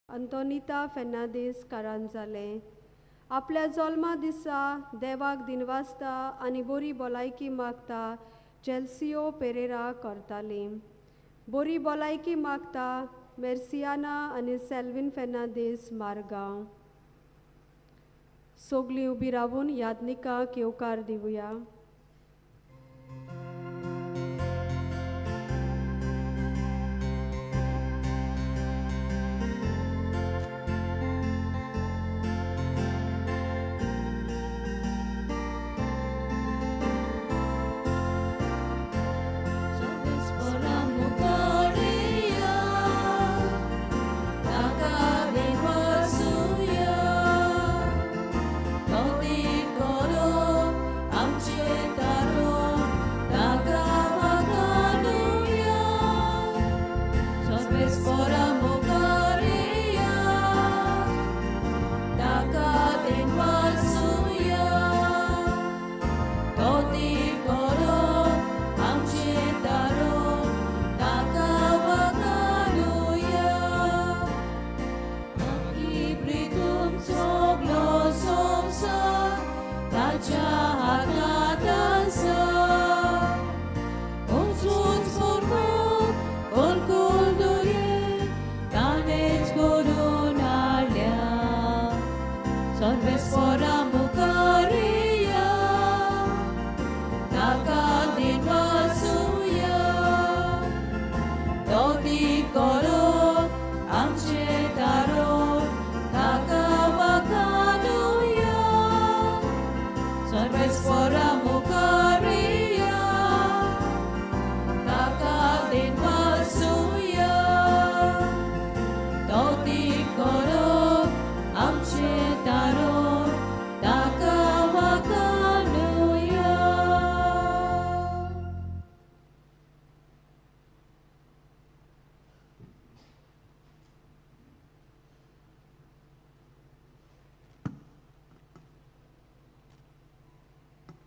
अंतोनिता फेर्नांदीस कारांजाले आपल्या जल्मा दिसा देवाक दिनवासता आनी बरी भलायकी मागता चेल्सियो पेरेरा करताली। बरी भलायकी मागता मेर्सियाना आनी सेल्विन फेर्नांदीस मारगांव। सगलीं उबी रावून यादनिकाक येवकार दिवया।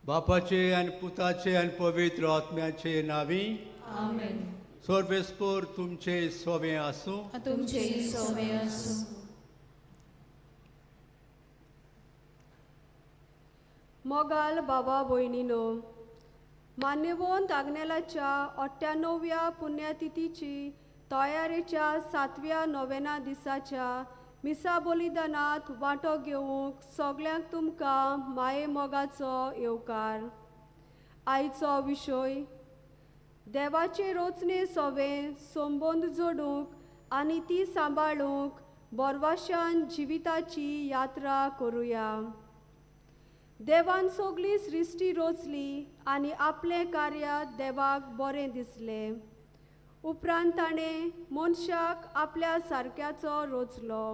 बापाचे आनी पुताचे आनी पवित्र आत्म्याचे नावी आमेन। सर्वेस्पोर तुमचे सोवे आसूं। तुमचे सोवे आसूं। मोगाल बाबा भयणीनो, मान्यवंत आग्नेलाच्या 98व्या पुण्यतिथीची तयारेच्या 7व्या नोवेना दिसाच्या मिसा बलिदानात वांटो घेवंक सगल्यांक तुमकां माये मोगाचो येवकार। आयचो विशय देवाचे रोचणे सोवे संबंद जोडूंक आनी ती सांबाळूंक बोरवाशान जिविताची यात्रा करुया। देवान सगली सृश्टी रोचली आनी आपलें कार्य देवाक बरें दिसलें। उपरांत ताणें मनशाक आपल्या सारक्याचो रोचलो।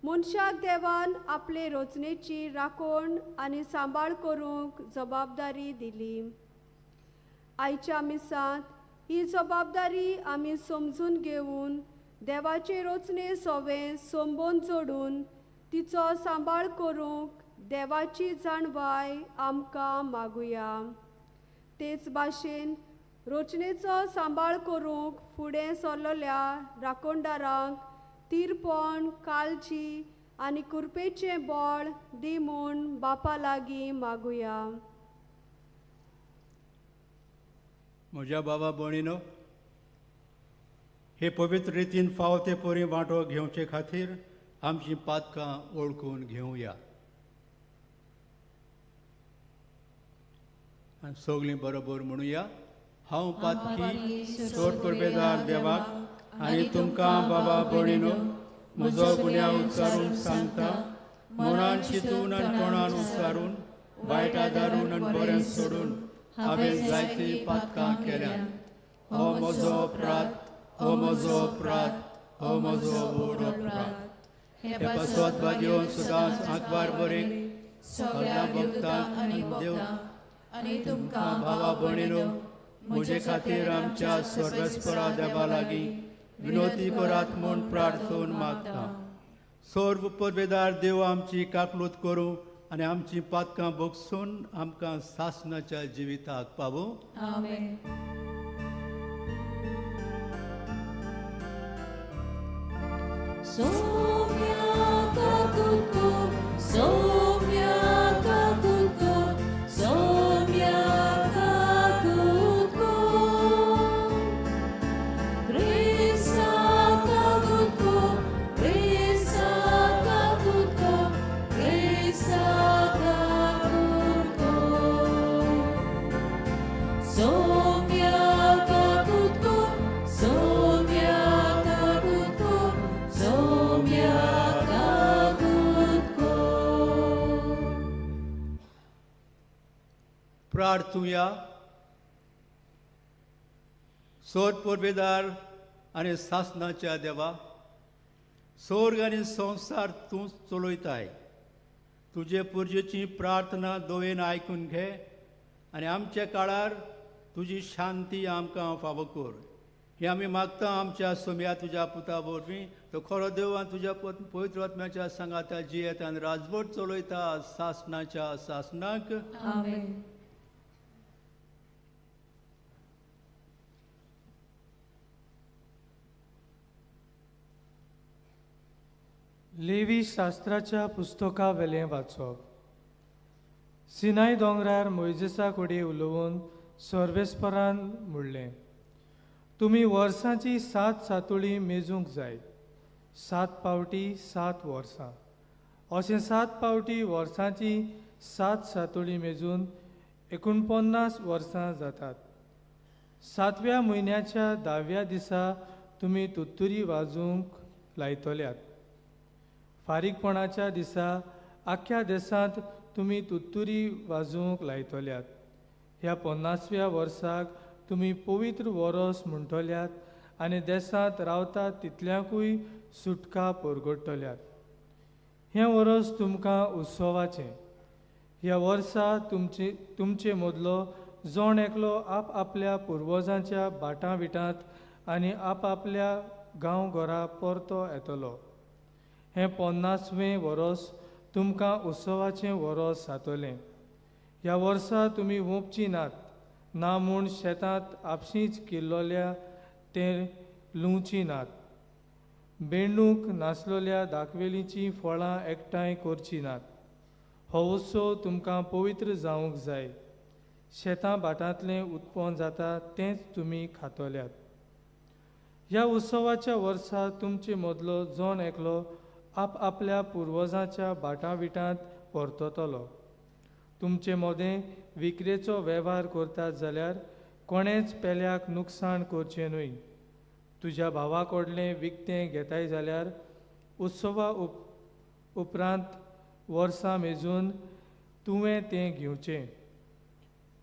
मनशाक देवान आपले रोचणेची राखण आनी सांबाळ करूंक जबाबदारी दिली। आयच्या मिसांत ही जबाबदारी आमी समजून घेवन देवाचे रोचणे सोवे संबंद जोडून तिचो सांबाळ करूंक देवाची जाणवाय आमकां मागुया। तेच भाशेन रोचणेचो सांबाळ करूंक फुडें सरलेल्या राखणदारांक तीरपण, काळजी आनी कुरपेचें बळ दी म्हूण बापा लागीं मागुया। म्हज्या बाबा भयणीनो, हे पवित्र रितीन फाव ते परी वांटो घेवचे खातीर आमचीं पातकां वळखून घेवया आनी सगळीं बरोबर म्हणुया, हांव पातकी चड कुरबेदार देवाक आनी तुमकां बाबा भयणीनो म्हजो गुन्यांव उच्चारून सांगता, मनान चिंतून आनी तोंडान उच्चारून वायट आदारून आनी बरें सोडून हांवें जायतीं पातकां केल्यात। हो म्हजो अपराध, हो म्हजो अपराध, हो म्हजो व्हड अपराध। हे पासत भागयोवन सदांच आंकवार बरेक सगळ्या भक्तांक आनी देव आनी तुमकां भावा भयणीनो म्हजे खातीर आमच्या सर्वेस्परा देवा लागीं विनोती करात म्हूण प्रार्थून मागता। सर्व परबेदार देव आमची काकलूत करूं आनी आमची पातकां बगसून आमकां सासणाच्या जिविताक पावूं। आमेन। Somya kakutko, somya kakutko, somya kakutko. Krista kakutko, Krista kakutko, Krista kakutko. Somya kakutko, somya kakutko, somya kakutko. प्रार्थुया. सोर पुर्वेदार आनी सासणाच्या देवा, सोर्ग आनी संवसार तूं चलयताय. तुजे पुर्जेची प्रार्थना दोवेन आयकून घे आनी आमच्या काळार तुजी शांती आमकां फावो कर. हें आमी मागता आमच्या सोम्या तुज्या पुता वरवीं, तो खरो देव आनी तुज्या पवित्र आत्म्याच्या सांगाता जियेत आनी राजवट चलयता सासणाच्या सासणाक. आमेन. लेवी शास्त्राच्या पुस्तका वेलें वाचप. सिनाय दोंगरार मोयजेसा कडेन उलोवन सर्वेस्परान म्हणलें, तुमी वर्सांची 7 सातोळी मेजूंक जाय. 7 पावटी 7 वर्सां, अशें 7 पावटी वर्सांची 7 सातोळी मेजून 49 वर्सां जातात. 7व्या म्हयन्याच्या 10व्या दिसा तुमी तुत्तुरी वाजोवंक लायतल्यात. फारीकपणाच्या दिसा आख्ख्या देशांत तुमी तुत्तुरी वाजोवंक लायतल्यात. ह्या 50व्या वर्साक तुमी पवित्र वरोस म्हणटल्यात आनी देशांत रावतात तितल्यांकूय सुटका परगडटल्यात. हें वरोस तुमकां उत्सवाचें. ह्या वर्सा तुमचे मदलो जण एकलो आपआपल्या पुर्वजांच्या भाटां विटांत आनी आपआपल्या गांव घरा परतो येतलो. हें 50वें वरोस तुमकां उत्सवाचें वरोस जातलें. ह्या वर्सा तुमी वोंपची नात, ना म्हूण शेतांत आपशींच किल्लोल्या तें लुवचीं नात. बेंडूंक नासलोल्या दाखवेलीचीं फळां एकठांय करचीं नात. हो उत्सव तुमकां पवित्र जावंक जाय. शेतां भाटांतलें उत्पन्न जाता तेंच तुमी खातल्यात. ह्या उत्सवाच्या वर्सा तुमचे मदलो जण एकलो आपआपल्या पुर्वजांच्या भाटां विटांत परततलो. तुमचे मदें विक्रेचो वेव्हार करतात जाल्यार कोणेंच पेल्याक नुकसाण करचें न्हय. तुज्या भावा कडलें विकतें घेताय जाल्यार उत्सवा उपरांत वर्सां मेजून तुवें तें घेवचें.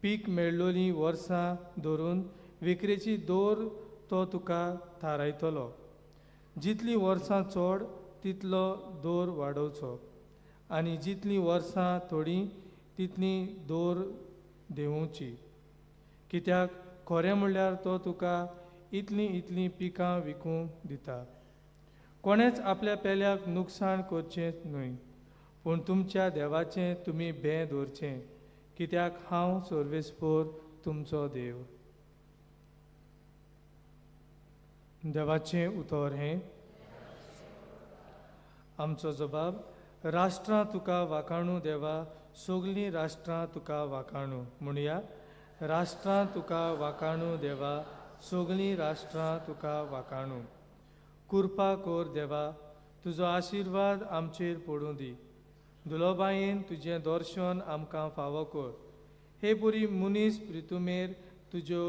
पीक मेळ्ळोलीं वर्सां धरून विक्रेची दोर तो तुका थारायतलो. जितलीं वर्सां चड तितलो दोर वाडोवचो आनी जितलीं वर्सां थोडीं तितली दोर देंवोवची. कित्याक खरें म्हणल्यार तो तुका इतलीं इतलीं पिकां विकूंक दिता. कोणेंच आपल्या पेल्याक नुकसाण करचें न्हय, पूण तुमच्या देवाचें तुमी भें दवरचें, कित्याक हांव सर्वेस्पोर तुमचो देव. देवाचें उतर हें. आमचो जबाब. राष्ट्रां तुका वाखाणू देवा, सगलीं राष्ट्रां तुका वाखाणू. म्हणया, राष्ट्रां तुका वाखाणू देवा, सगलीं राष्ट्रां तुका वाखाणू. कृपा कर देवा, तुजो आशिर्वाद आमचेर पडूं दी. दुलोबायेन तुजें दर्शन आमकां फावो कर. हे पुरी मनीस प्रितुमेर तुज्यो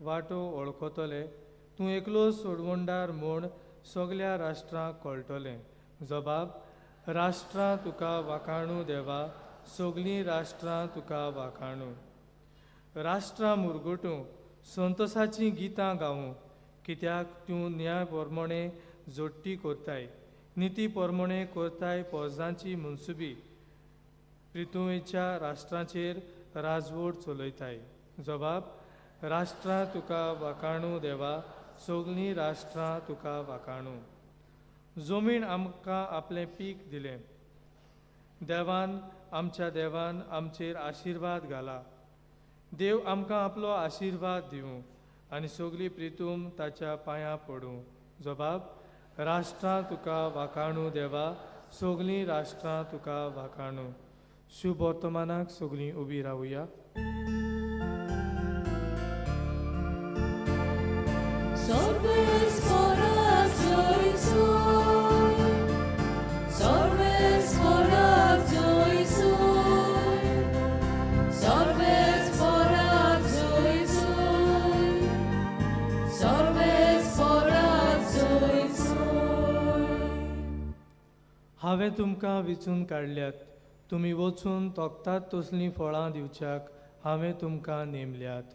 वाटो वळखतले. तूं एकलो सोडवणदार म्हूण सगल्या राष्ट्रांक कळटलें. जबाब. राष्ट्रां तुका वाखाणू देवा, सगलीं राष्ट्रां तुका वाखाणू. राष्ट्रां मुरगुटूं संतोसाचीं गितां गावूं, कित्याक तूं न्याय परमणे जोडटी करताय, निती परमणे करताय पोरजांची मनसुबी. प्रितुमेच्या राष्ट्रांचेर राजवट चलयताय. जबाब. राष्ट्रां तुका वाखाणू देवा, सगलीं राष्ट्रां तुका वाखाणू. जमीन आमकां आपलें पीक दिलें. देवान आमच्या देवान आमचेर आशिर्वाद घाला. देव आमकां आपलो आशिर्वाद दिवं आनी सगली प्रितूम ताच्या पांयां पडूं. जबाब. राष्ट्रां तुका वाखाणू देवा, सगलीं राष्ट्रां तुका वाखाणू. शुभ वर्तमानाक सगलीं उबी रावया. हांवें तुमकां विचून काडल्यात, तुमी वचून तोखतात तसलीं फळां दिवच्याक हांवें तुमकां नेमल्यात.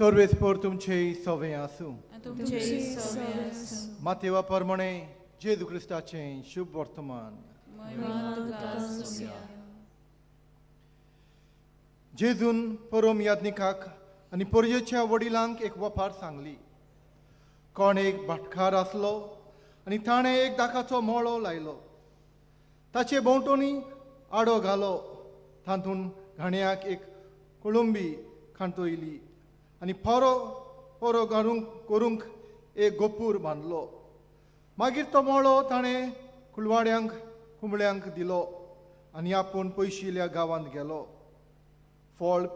सर्वेस्पर तुमचे सवे आसूं. मातेवा प्रमाणे जेजू क्रिस्ताचें शुभ वर्तमान. जेजून परम याज्ञिकाक आनी परजेच्या वडिलांक एक वपार सांगली. कोण एक भाटकार आसलो आनी ताणें एक दाकाचो मळो लायलो. ताचे भोंवतणी आडो घालो. तातूंत घाण्याक एक कोळंबी खांतयली आनी परो परो घालूंक करूंक एक गोपूर बांदलो. मागीर तो मळो ताणें कुलवाड्यांक कुंबळ्यांक दिलो आनी आपूण पयशिल्ल्या गांवांत गेलो. फळ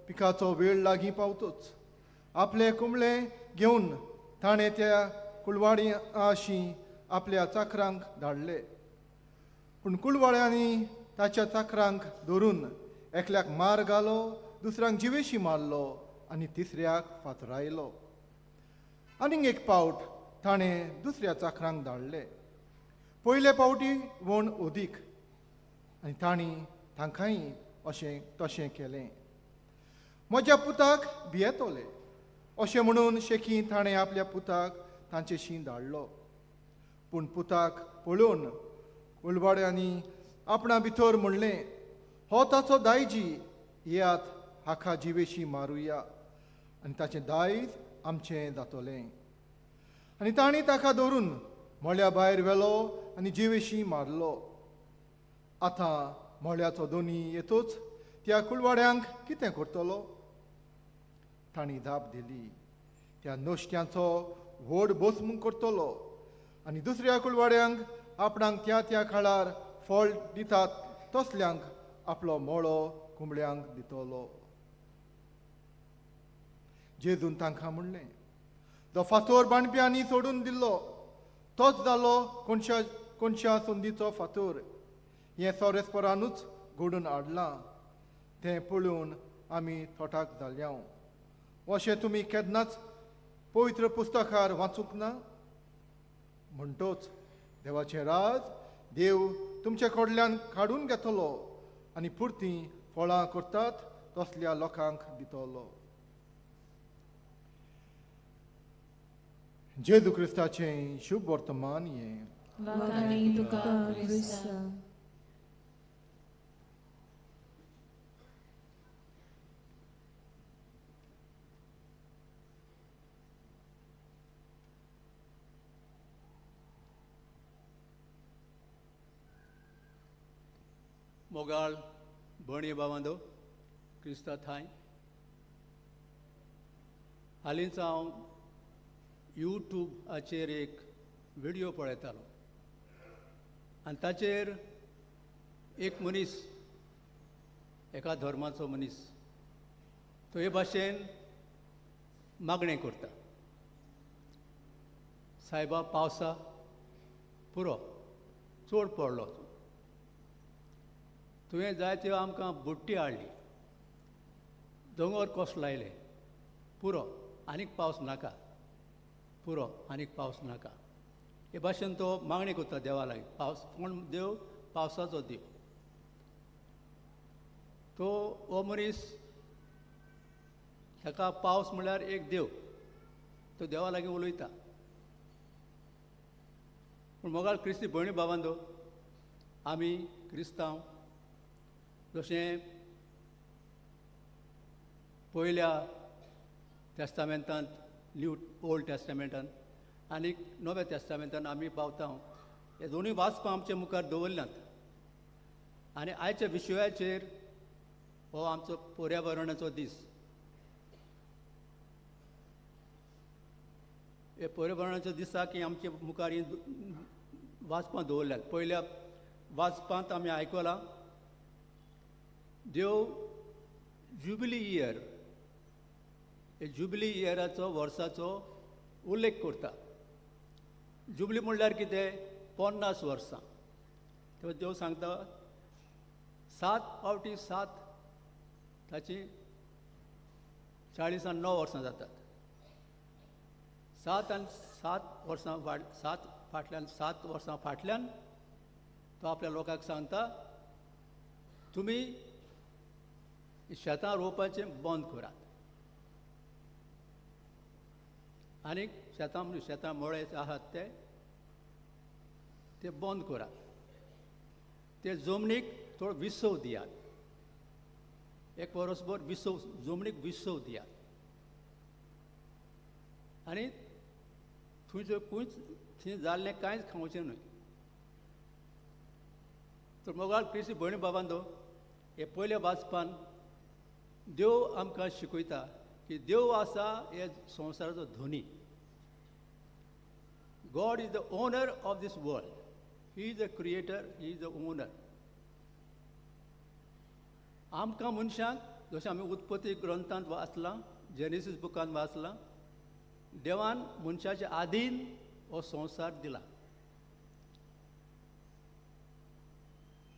पिकाचो वेळ लागीं पावतोच आपले कुंबळे घेवन ताणें त्या कुलवाड्याशी आपल्या चाकरांक धाडले. पूण कुलवाड्यांनी ताच्या चाकरांक धरून एकल्याक मार घालो, दुसऱ्यांक जिवेशी मारलो आनी तिसऱ्याक फातरायलो. आनीक एक पावट ताणें दुसऱ्या चाकरांक धाडले. पयले पावटी वण अदीक आनी तांणी तांकांय अशें तशें केलें. म्हज्या पुताक भियेतले अशें म्हणून शेकी ताणें आपल्या पुताक तांचेशी धाडलो. पूण पुताक पळोवन कुलवाड्यांनी आपणा भितर म्हणलें, हो ताचो दायजी, येयात हाका जिवेशी मारुया आनी ताचें दायज आमचें जातलें. आनी तांणी ताका धरून मळ्या भायर व्हेलो आनी जिवेशी मारलो. आतां मळ्याचो दोनी येतोच त्या कुलवाड्यांक कितें करतलो? तांणी जाप दिली, त्या नश्ट्यांचो व्हड बोसमूक करतलो आनी दुसऱ्या कुलवाड्यांक आपणाक त्या त्या काळार फळ दितात तसल्यांक आपलो मळो कुंबळ्यांक दितलो. जेजून तांकां म्हणलें, जो फातोर बांदप्यांनी सोडून दिल्लो तोच जालो कोणशा कोणशा संदीचो फातोर. हें सोरेस्परानूच घडून हाडलां, तें पळोवन आमी थोटाक जाल्या. अशें तुमी केन्नाच पवित्र पुस्तकार वाचूंक ना? म्हणटोच देवाचें राज देव तुमचे कडल्यान काडून घेतलो आनी पुरतीं फळां करतात तसल्या लोकांक दितलो. जेजू क्रिस्ताचें शुभ वर्तमान हें. मोगाळ भणी बाबांदो क्रिस्ता थांय हालींच हांव यूट्यूबाचेर एक व्हिडियो पळयतालो आनी ताचेर एक मनीस, एका धर्माचो मनीस, तो हे भाशेन मागणें करता, सायबा पावसा पुरो चड पडलो, तुवें जाय त्यो आमकां बुट्टी हाडली, दोंगर कस लायले, पुरो आनीक पावस नाका, पुरो आनीक पावस नाका. हे भाशेन तो मागणी करता देवा लागीं. पावस कोण देव? पावसाचो देव. तो हो मनीस ताका पावस म्हळ्यार एक देव, तो देवा लागीं उलयता. पूण मोगाळ क्रिस्ती भयणी बाबांदो, आमी क्रिस्तांव जशें पयल्या तेस्तामेंतांत, न्यू ओल्ड टेस्टामेंटान आनी नव्या तेस्तामेंतान आमी पावता. हे दोनूय वाचपां आमचे मुखार दवरल्यात आनी आयच्या विशयाचेर हो आमचो पर्यावरणाचो दीस. हे पर्यावरणाच्या दिसा की आमचे मुखार ही वाचपां दवरल्यात. पयल्या वाचपांत आमी आयकलां देव जुबली इयर, हे जुबली इयराचो वर्साचो उल्लेख करता. जुबली म्हणल्यार कितें? 50 वर्सां. तेन्ना देव सांगता 7 फावटी 7 ताची 49 वर्सां जातात. 7 आनी 7 वर्सां 7 फाटल्यान 7 वर्सां फाटल्यान तो आपल्या लोकांक सांगता तुमी शेतां रोवपाचें बंद करात आनी शेतां शेतां मळे आहात ते ते बंद करात, ते जमनीक थोडो विसव दियात, एक वरसभर विसव जमनीक विसव दियात आनी थंयचो खंयच थंय जाल्लें कांयच खावचें न्हय. तर मोगाळ क्रिस्ती भयणी बाबांनो, हे पयल्या वाचपान देव आमकां शिकयता की देव आसा हे संवसाराचो धनी. God is the owner of this world. He is the creator, he is the owner. आमकां मनशांक जशें आमी उत्पत्ती ग्रंथांत वाचलां, जेनेसीस बुकांत वाचलां, देवान मनशाच्या आदीन हो संवसार दिला.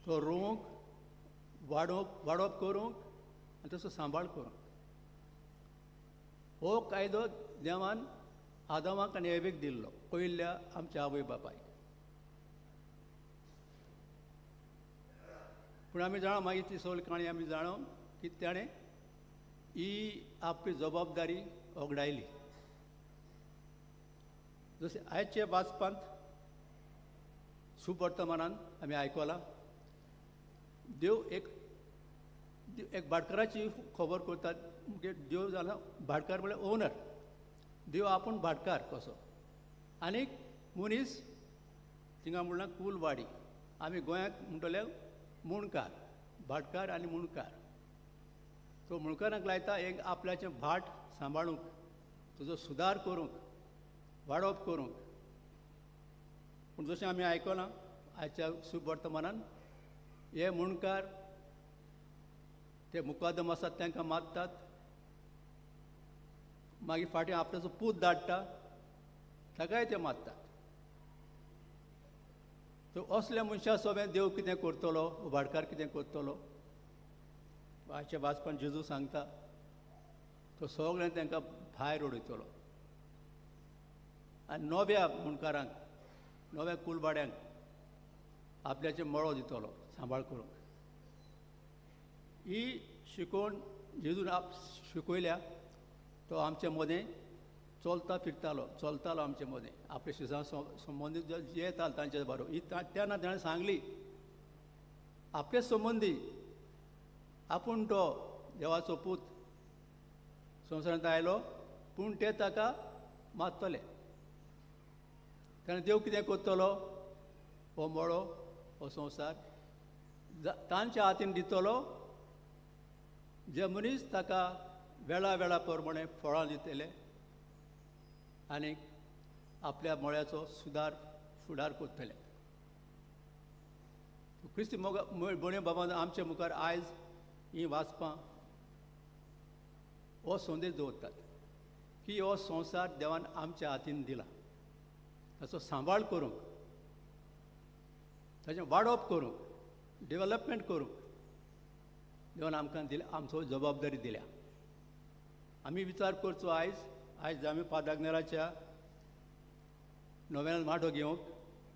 तो रोवंक, वाडोवंक, वाडोवप करूंक आनी तसो सांबाळ करूंक. हो कायदो देवान आदामाक आनी एवेक दिल्लो, पयल्या आमच्या आवय बापायक. पूण आमी जाणा मागीर ती सगळी काणी आमी जाणा की ताणें ही आपली जबाबदारी ओगडायली. जशें आयचे वाचपांत सुवर्तमानान आमी आयकलां देव एक एक भाटकाराची खबर करतात. देव जाला भाटकार म्हळ्यार ओनर, देव आपूण भाटकार कसो आनी मनीस थिंगा म्हणल्यार कुलवाडी, आमी गोंयांत म्हणटले मुणकार, भाटकार आनी मुणकार. तो मुणकारांक लायता एक आपल्याचें भाट सांबाळूंक, तुजो सुदार करूंक, वाडोवप करूंक. पूण जशें आमी आयकलां आयच्या सुवर्तमानान हे मुणकार ते मुकादम आसात तांकां मारतात, मागीर फाटीं आपल्याचो पूत धाडटा ताकाय ते मारतात. तर असल्या मनशा सोबें देव कितें करतलो, भाटकार कितें करतलो? आयच्या वाचपान जेजू सांगता तो सगळें तांकां भायर उडयतलो आनी नव्या मुणकारांक, नव्या कुलवाड्यांक आपल्याचें मळो दितलो सांबाळ करूंक. ही शिकोवण जेजून आप शिकयल्या. तो आमचे मदें चलता फिरतालो, चलतालो आमचे मदें, आपल्या शिसां संबंदीत जे येताले तांचे बरोबर ही तेन्ना ताणें सांगली आपले संबंदी आपूण तो देवाचो पूत संवसारांत आयलो, पूण ते ताका मारतले. तेन्ना देव कितें करतलो? हो मळो, हो संवसार तांच्या हातीन दितलो जे मनीस ताका वेळा वेळा प्रमाणे फळां दितले आनी आपल्या मळ्याचो सुदार फुडार करतले. क्रिस्ती मोगा भयणी बाबान आमच्या मुखार आयज ही वाचपां हो संदेश दवरतात की हो संवसार देवान आमच्या हातीन दिला, ताचो सांबाळ करूंक, ताचें वाडोवप करूंक, डेवलपमेंट करूंक देवान आमकां दिल्या, आमचो जबाबदारी दिल्या. आमी विचार करचो आयज, आयज आमी पादाग्नेराच्या नव्यान वांटो घेवंक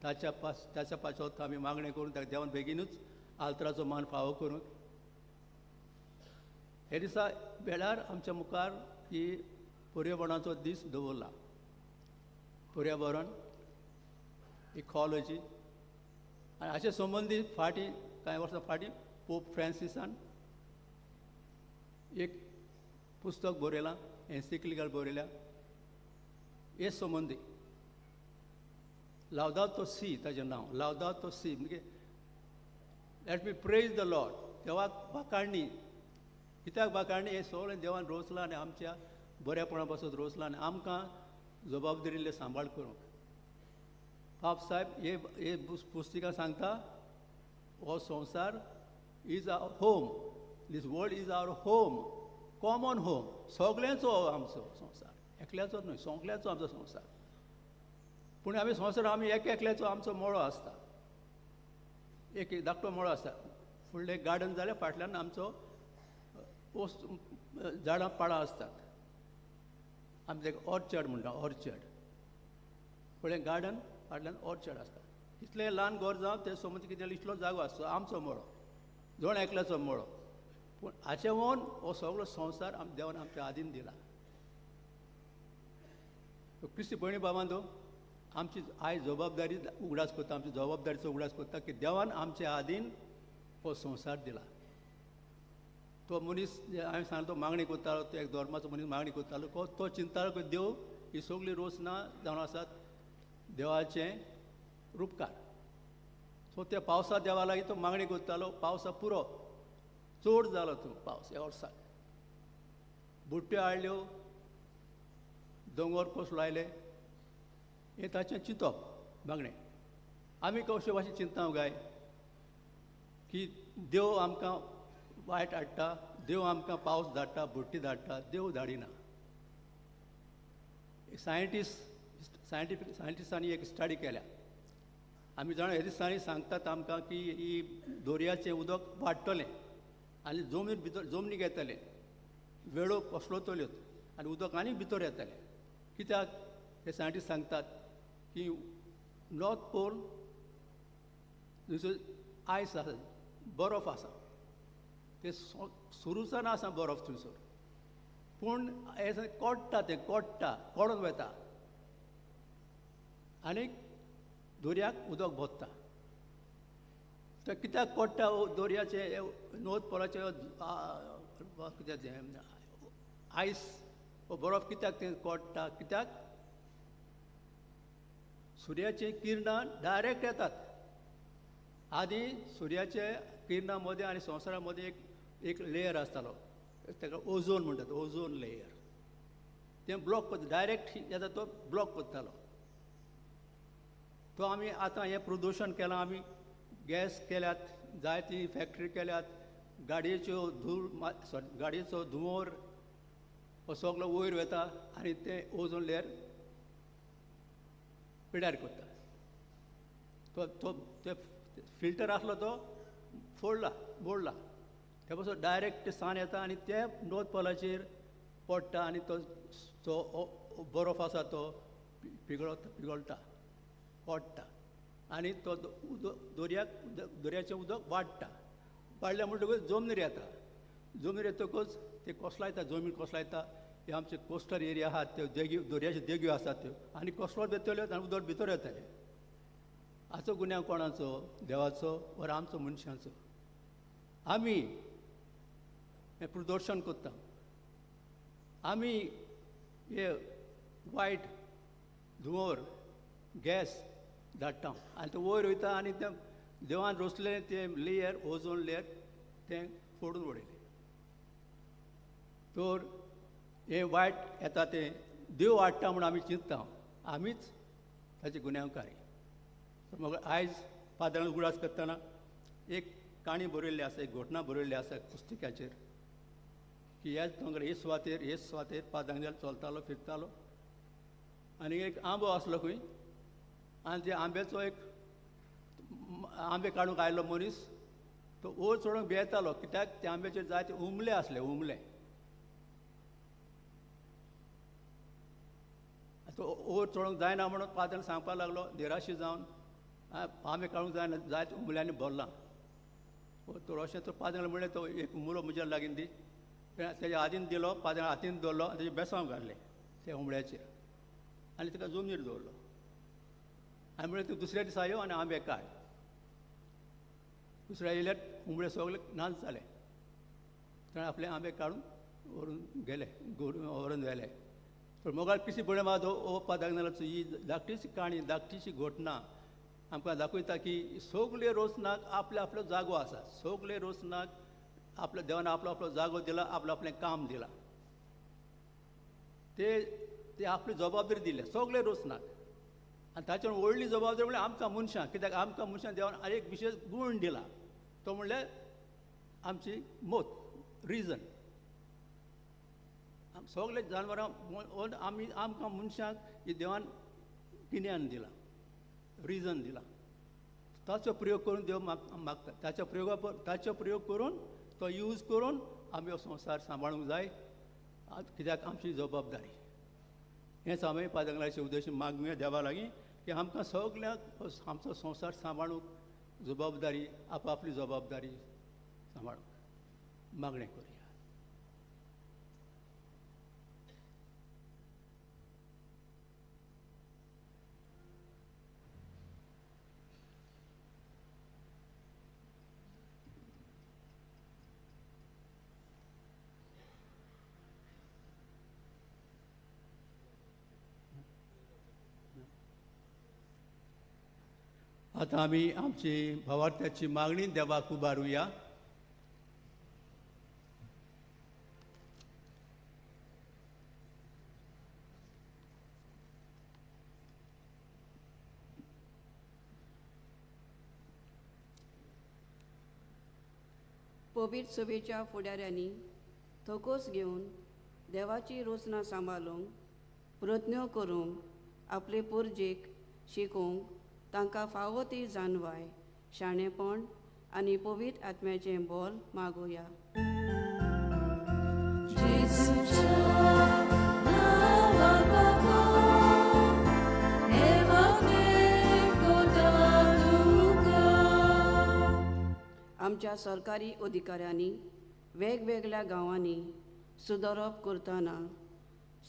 ताच्या पास ताच्या पासत आमी मागणें करून ताका देवान बेगीनूच आल्तराचो मान फावो करूंक. हे दिसा वेळार आमच्या मुखार ही पर्यावरणाचो दीस दवरला. पर्यावरण, इकॉलॉजी आनी हाचे संबंदी फाटीं कांय वर्सां फाटीं पोप फ्रांसिसान एक पुस्तक बरयलां, एन्सिक्लिकल बरयल्या हे संबंदी. लावदातो सी ताजें नांव, लावदातो सी म्हणजे let me praise the Lord. देवाक वाखाणणी. कित्याक वाखाणणी? हें सगळें देवान रोचलां आनी आमच्या बऱ्यापणा पासून रोचलां आनी आमकां जबाबदारी सांबाळ करूंक. पाप साहेब हे हे पुस्तिका सांगता, हो संवसार is our home, this world is our home, common home. सगळ्यांचो हो आमचो संवसार, एकल्याचो न्हय, सगळ्यांचो आमचो संवसार. पूण आमी संवसार आमी एक एकल्याचो आमचो मळो आसता, एक एक धाकटो मळो आसता. फुडलें गार्डन जाल्यार फाटल्यान आमचो पोस्ट झाडां पाळां आसतात, आमी ताका ऑर्चर्ड म्हणटा. ऑर्चर्ड फुडलें गार्डन, फाटल्यान ऑर्चर्ड आसता. कितलें ल्हान घर जावं तें समज कितें इतलो जागो आसता आमचो मळो, जण एकल्याचो मळो. पूण हाचे वोन हो सगळो संवसार देवान आमच्या आदीन दिला. क्रिस्ती भयणी बाबांनो, आमची आयज जबाबदारी उगडास करता, आमची जबाबदारीचो उगडास करता की देवान आमच्या आदीन हो संवसार दिला. तो मनीस हांवें सांगलो तो मागणी करतालो, तो एक धर्माचो मनीस मागणी करतालो, तो चिंतालो की देव ही सगळी रोचना जावन आसात देवाचें रुपकार. सो त्या पावसा देवा लागीं तो मागणी करतालो, पावसा पुरो चड जालो तूं पावस ह्या वर्साक, बुट्ट्यो हाडल्यो, दोंगर कसलो आयले, हें ताचें चिंतप मागणें. आमी कशे भाशेन चिंता काय की देव आमकां वायट हाडटा, देव आमकां पावस धाडटा, बुट्टी धाडटा, देव धाडिना. सायंटिफीक सायंटिस्टांनी एक स्टडी केल्या. आमी जाणा ह्या दिसांनी सांगतात आमकां की ही दर्याचें उदक वाडटलें आनी जमनीर भितर जमनीक येतलें, वेळो कोसळतल्योत आनी उदक आनी भितर येतलें. कित्याक हे सायंटिस्ट सांगतात की नॉर्थ पोल थंयसर आयस आसा, बरफ आसा, ते सुरूसान आसा बरफ थंयसर, पूण हें कोडटा, तें कोडटा, कोडून वता आनी दर्याक उदक भरता. तें कित्याक कोडटा दर्याचें नॉर्थ पोलाचें कितें तें आयस बरफ कित्याक तें कोडटा? कित्याक सुर्याचीं किरणां डायरेक्ट येतात. आदीं सुर्याचे किरणां मदें आनी संवसारा मदें एक एक लेयर आसतालो, ताका ओझोन म्हणटात, ओझोन लेयर. तें ब्लॉक करता, डायरेक्ट येता तो ब्लॉक करतालो. तो आमी आतां हें प्रदुशण केलां, आमी गॅस केल्यात, जायती फॅक्टरी केल्यात, गाडयेच्यो धूळ, सॉरी गाडयेचो धुंवर हो सगलो वयर वता आनी तें ओझोन लेयर पिड्यार करता. तो तो ते फिल्टर आसलो तो फोडला, मोडला, ते पासून डायरेक्ट सान येता आनी ते नॉर्थ पोलाचेर पडटा आनी तो जो बरफ आसा तो पिगळता, पिगळटा, पडटा आनी तो दर्याक दर्याचें उदक वाडटा. वाडलें म्हणटकूच जमनीर येता, जमनीर येतकूच ते कोसलायता, जमीन कोसलायता. हे आमचे कोस्टल एरिया आहात त्यो देगी, दर्याच्यो देग्यो आसात त्यो आनी कोसळत येतल्यो आनी उदक भितर येतलें. हाचो गुन्यांव कोणाचो? देवाचो वा आमचो मनशांचो? आमी हें प्रदर्शन करता, आमी हे वायट धुंवर गॅस धाडटा आनी ते वयर वयता आनी ते देवान रोसलें तें लेयर, ओझोन लेयर तें फोडून उडयलें. तर हें वायट येता तें देव हाडटा म्हूण आमी चिंतता, आमीच ताचे गुन्यांवकारी. मग आयज फादरान उगडास करतना एक काणी बरयल्ली आसा, एक घटना बरयल्ली आसा पुस्तकाचेर की ह्याच दोंगर हे सुवातेर, हे सुवातेर फादर चलतालो फिरतालो आनी एक आंबो आसलो खंय, आनी त्या आंब्याचो एक आंबे काडूंक आयलो मनीस, तो वयर चडोवंक भियेतालो कित्याक त्या आंब्याचेर जायते उमले आसले, उमले. तो वयर चडोवंक जायना म्हणून फादरान सांगपाक लागलो निराशी जावन, आंबे काडूंक जायना, जायते उमल्यांनी भरलां. तो अशें तो फादरान म्हणलें तो एक उमलो म्हज्या लागीं दी, तेज्या हातीन दिलो, फादरान हातीन दवरलो आनी तेजें बेसांव घातलें त्या उमळ्याचेर आनी ताका जमनीर दवरलो आनी म्हणलें तूं दुसऱ्या दिसा यो आनी आंबे काड. दुसऱ्या येयल्यार उमळे सगळे नाच जाले, ताणें आपले आंबे काडून व्हरून गेले, व्हरून व्हेले. पूण मोगाळ क्रिस्ती भयण मात ओ पादाग्नालाचो ही धाकटीशी काणी, धाकटीशी घटना आमकां दाखयता की सगळे रोसनाक आपलो आपलो जागो आसा. सगळे रोसनाक आपल्या देवान आपलो आपलो जागो दिला, आपलो आपलें काम दिलां, ते ते आपली जबाबदारी दिल्या सगळे रोसनाक. आनी ताचेर व्हडली जबाबदारी म्हणल्यार आमकां मनशांक, कित्याक आमकां मनशांक देवान एक विशेश गूण दिला, तो म्हणल्यार आमची मत, रिजन. सगळे जानवरां आमी आमकां मनशांक ही देवान गिन्यान दिलां, रिजन दिलां. ताचो प्रयोग करून देव मागता, ताचो प्रयोग करून तो यूज करून आमी हो संवसार सांबाळूंक जाय, कित्याक आमची जबाबदारी. हेंच आमी पादंगलाचे उद्देश मागूया देवा लागीं की आमकां सगल्यांक आमचो संवसार सांबाळूंक जबाबदारी, आपआपली जबाबदारी सांबाळूंक मागणें करुया. आतां आमी आमची भावार्थ्याची मागणी देवाक उबारुया. पवित्र सभेच्या फुडाऱ्यांनी थकोस घेवन देवाची रोचना सांबाळूंक प्रज्ञो करूंक आपले पोरजेक शिकोवंक तांकां फावो ती जाणवाय, शाणेपण आनी पवित्र आत्म्याचें बोल मागुया. आमच्या सरकारी अधिकाऱ्यांनी वेगवेगळ्या गांवांनी सुदारप करतना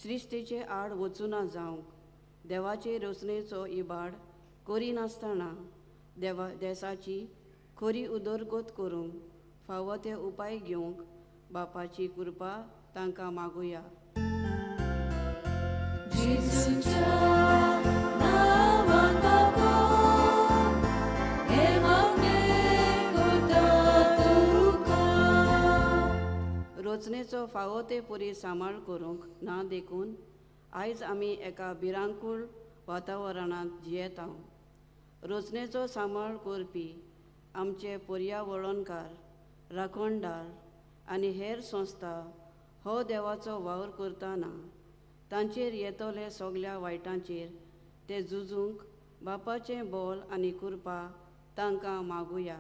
सृश्टीचे आड वचुना जावंक देवाचे रचनेचो इबाड करिनासतना देवा देसाची खरी उदरगत करूंक फावो ते उपाय घेवंक बापाची कृपा तांकां मागुया. रचनेचो फावो ते परी सांबाळ करूंक ना देखून आयज आमी एका भिरांकूळ वातावरणांत जियेता. रचनेचो सांबाळ करपी आमचे पर्यावरणकार, राखणदार आनी हेर संस्था हो देवाचो वावर करतना तांचेर येतले सगल्या वायटांचेर ते झुजूंक बापाचें बोल आनी कृपा तांकां मागुया.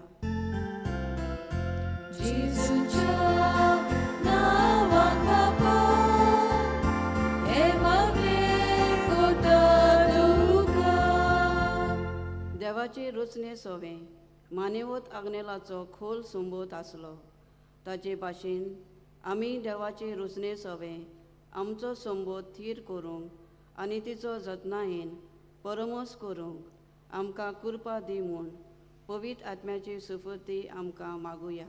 देवाचे रचने सोवें मानेवत आग्नेलाचो खोल संबोध आसलो, ताचे भाशेन आमी देवाचे रचने सोवें आमचो संबोध थीर करूंक आनी तिचो जतनायेन परमोस करूंक आमकां कृपा दी म्हूण पवित्र आत्म्याची सुफुर्ती आमकां मागुया.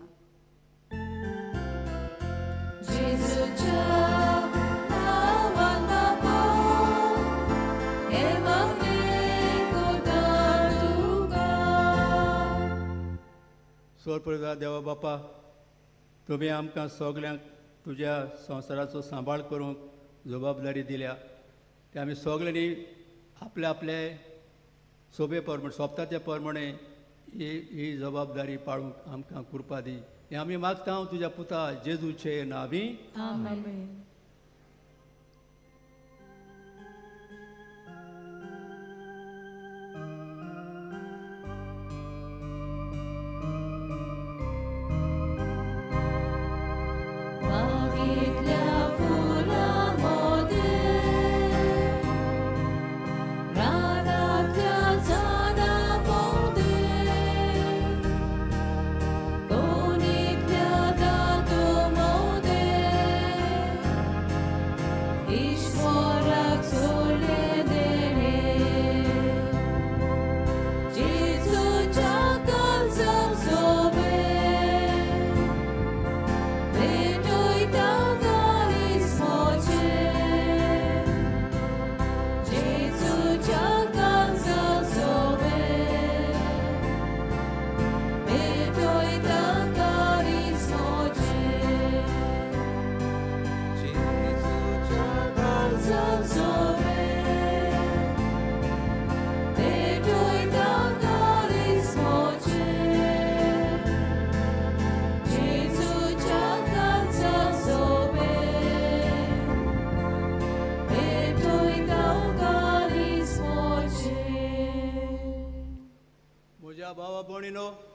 सोरप्रदा देवा बापा, तुमी आमकां सगल्यांक तुज्या संवसाराचो सांबाळ करूंक जबाबदारी दिल्या. ते आमी सगल्यांनी आपले आपले सोबे प्रमाणे, सोबता त्या प्रमाणे ही जबाबदारी पाळूंक आमकां कृपा दी. हें आमी मागता तुज्या पुता जेजूचे नांवी. आमेन. भयणीनो,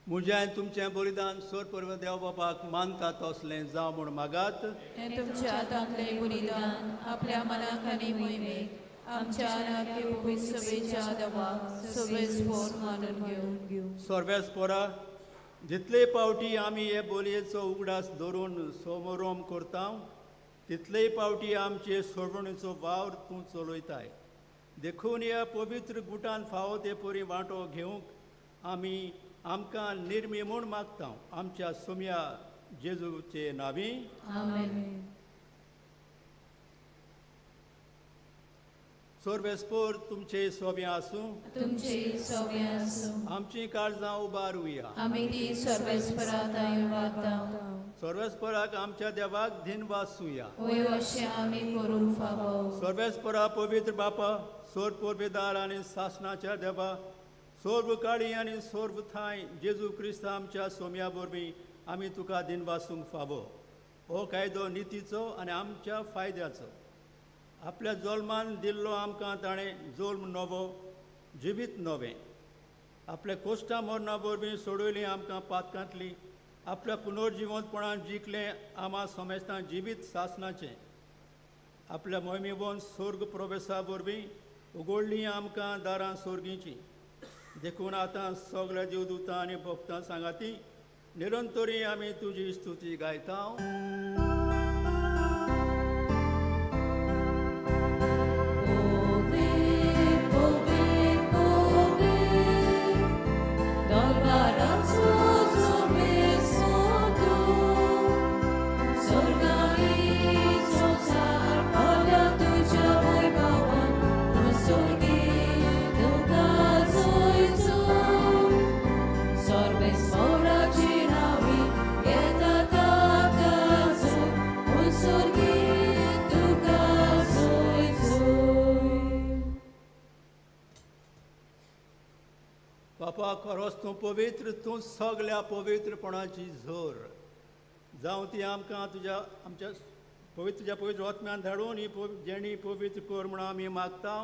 म्हजें तुमचें बलिदान सोर पर्व देव बापाक मानता तसलें जावं म्हूण मागात. हें तुमच्या हातांतलें बलिदान आपल्या मनाक आनी मोहिमेक आमच्या आराख्य सभेच्या देवाक सवेस्पोर मानून घेवं. सर्वेस्पोरा, जितले पावटी आमी हे बोलयेचो उगडास धरून सोमोरोम करता तितलेय पावटी आमचे सोडवणीचो वावर तूं चलयताय. देखून ह्या पवित्र गुटान फावो ते परी वांटो घेवंक आमी आमकां निर्मी म्हूण मागता आमच्या सोम्या जेजूचे नांवी. आमेन. सर्वेस्पोर तुमचे सोबे आसूं, तुमचे सोबे आसूं. आमची काळजां उबारुया. आमी ती सर्वेस्परा तांय वागता. सर्वेस्पराक आमच्या देवाक धिनवासूया. वय अशें आमी करूंक फावो. सर्वेस्परा पवित्र बापा, सोर पोरबेदार आनी सासणाच्या देवा, सोर्व काळी आनी सोर्व थांय जेजू क्रिस्त आमच्या सोम्या वरवीं आमी तुका दिनवासूंक फावो. हो कायदो नितीचो आनी आमच्या फायद्याचो. आपल्या जल्मान दिल्लो आमकां ताणें जल्म नवो जिवीत नवें. आपल्या कोश्टां मरणा वरवीं सोडयलीं आमकां पातकांतली. आपल्या पुनर्जिवंतपणान जिखलें आमा समेस्तां जिवीत सासणाचें. आपल्या मोहिमेवन स्वर्ग प्रवेशा वरवीं उगडलीं आमकां दारां स्वर्गीचीं. देखून आतां सगळ्या देवदूतां आनी भक्तां सांगाती निरंतरी आमी तुजी स्तुती गायता. बापा, खरोच तूं पवित्र, तूं सगल्या पवित्रपणाची झोर. जावं ती आमकां तुज्या आमच्या पवित्र तुज्या पवित्र आत्म्यान धाडून ही जेणी पवित्र कर म्हूण आमी मागता.